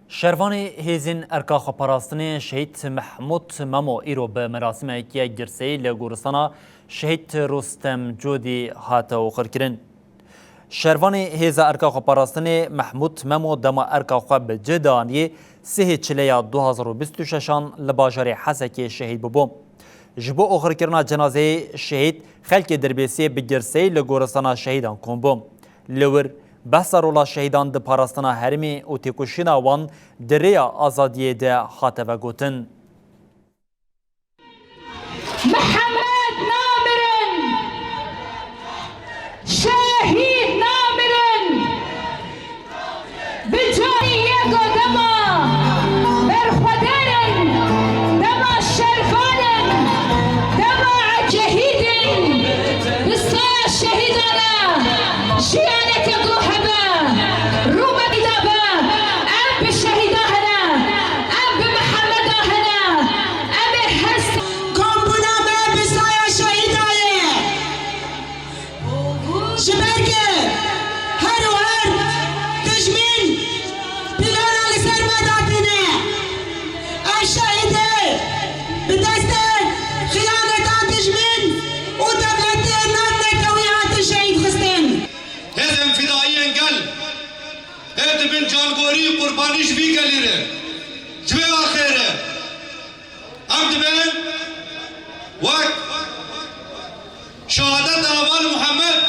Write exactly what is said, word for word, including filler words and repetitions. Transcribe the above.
Şervanê Hêzên Erka Xweparastinê Şehîd Mehmûd Memo îro bi merasimeke girseyî li goristana Şehîd Rostem Codî hate oxirkirin. Şervanê Hêza Erka Xweparastinê Mehmûd Memo dema erka xwe bi cih de aniyê sihê çileya du hazar û bîst û şeşan li bajarê Hesekê şehîd bûbû. Ji bo oxirkirina cenazeyê şehîd, xelkê Dirbêsiyê bi girseyî li goristana şehîdan kom bû. Li wir behsa rola şehîdan di parastina herêmê û têkoşîna wan di rêya azadiyê de hate vegotin. Mihemed namirin, şehîd namirin. Bi carî yek dema berxwedar in, dema şervan in, dema şehîd in. Bi saya şehîdan e, jiyaneke guh hebe, rû me pîda be. Em bi şehîda hene, em bi Mihemeda hene, em ê hest. Kombûna me bi saya şehîda ye. Ji ber ku her û her dijmin plana li ser me datîne. Ev şehîdê bi destê xiyaneta dijmin û dewletê nan netewî hatin şehîd xistin. Hêzên fidayiyên gel ê dibin cangorî qurbanî ji vî gelî re. Ji vê axê re. Em dibin wek şehadeta heval Muhammed